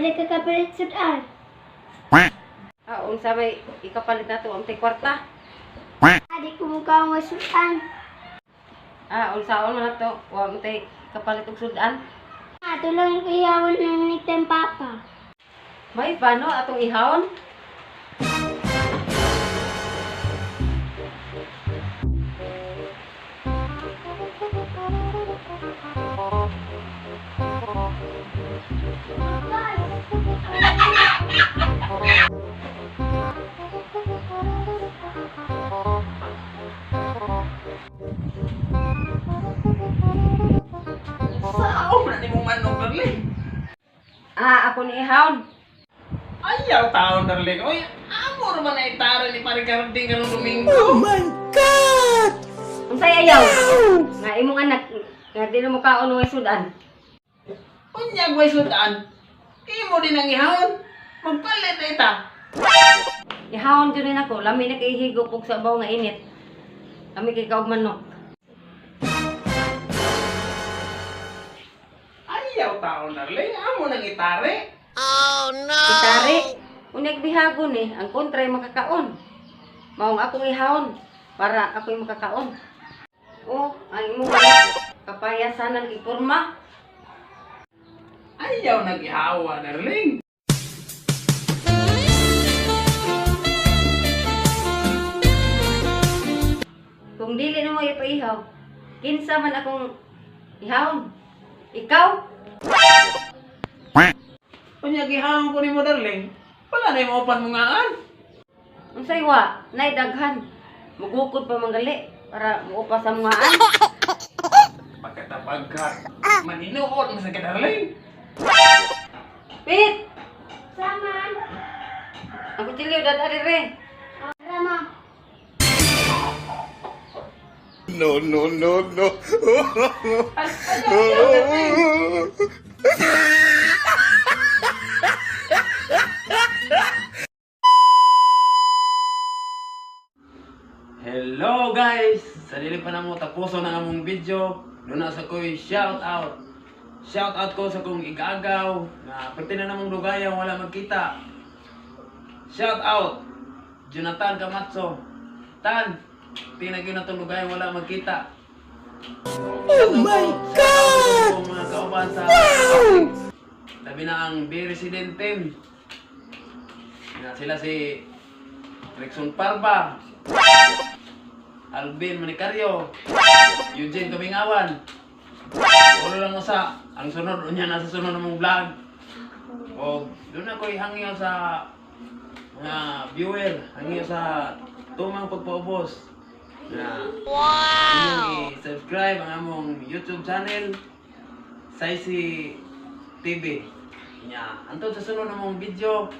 Wala ka kapalit sudan. Ah, unsa may ikapalit nato ang kwarta? Ah, di ko mukha ang sudan. Ah, unsaon man nato? Wa man tay kapalit og sudan. Ato lang ihawon ng ni papa. May paano atong ihawon? Sao na ni mong manok, darling? Ah, ako ni ihawon. Ayaw taon, darling. Oy, amo naman na itaro ni Pare Carding karong Domingo. Unsay ayaw? Nga imong anak nga di na mo kaon og sudan. Unya gway sudan. Imo din ang ihawon. Magpalit na ita. Ihawon jud ni nako, lami na kay higop og sabaw nga init. Lami kay kaog manok. Ayaw taon, darling. Amo nang itare. Itari, unyag bihagon eh, ang kontra ay makakaon. Maong akong ihawon para ako'y makakaon. Oh, ang imong anak kapayasanan kay porma. Ayaw nag-ihawa, darling. Kung dili na mo ipaihaw, kinsa man akong ihawon. Ikaw? Unya gihawon ko nimo, darling. Wala na yung upan mo ngaan. Unsay wa? Nay daghan. Mugukod pa manggali para muupa sa mga an. Pagkatapag ka, maninuot mo sa ka, darling. Pit! Saman. Ang kutsilyo dada dire. Tara ma. No, no, no, no. Ayaw, darling. Hello guys! Sa dili pa namo tapuso ng among video, doon na sa ko'y shout out. Shout out ko sa kong igagaw na pati na namong lugayan wala magkita. Shout out Jonathan Camacho. Tan, tinagyo na itong lugayan wala magkita. Oh my God! Mga kauban sa Labi na ang B Resident Team. Na sila si Rexon Parba, Alvin Manicario, Eugene Kamingawan. Ulo lang usa, ang sunod unya nasa sunod namong vlog. O doon ako ihangyo sa mga viewer, hangyo sa tumang pagpaubos. Na wow! I-subscribe ang among YouTube channel, Saisi TV. Nya, antod sa sunod namong video.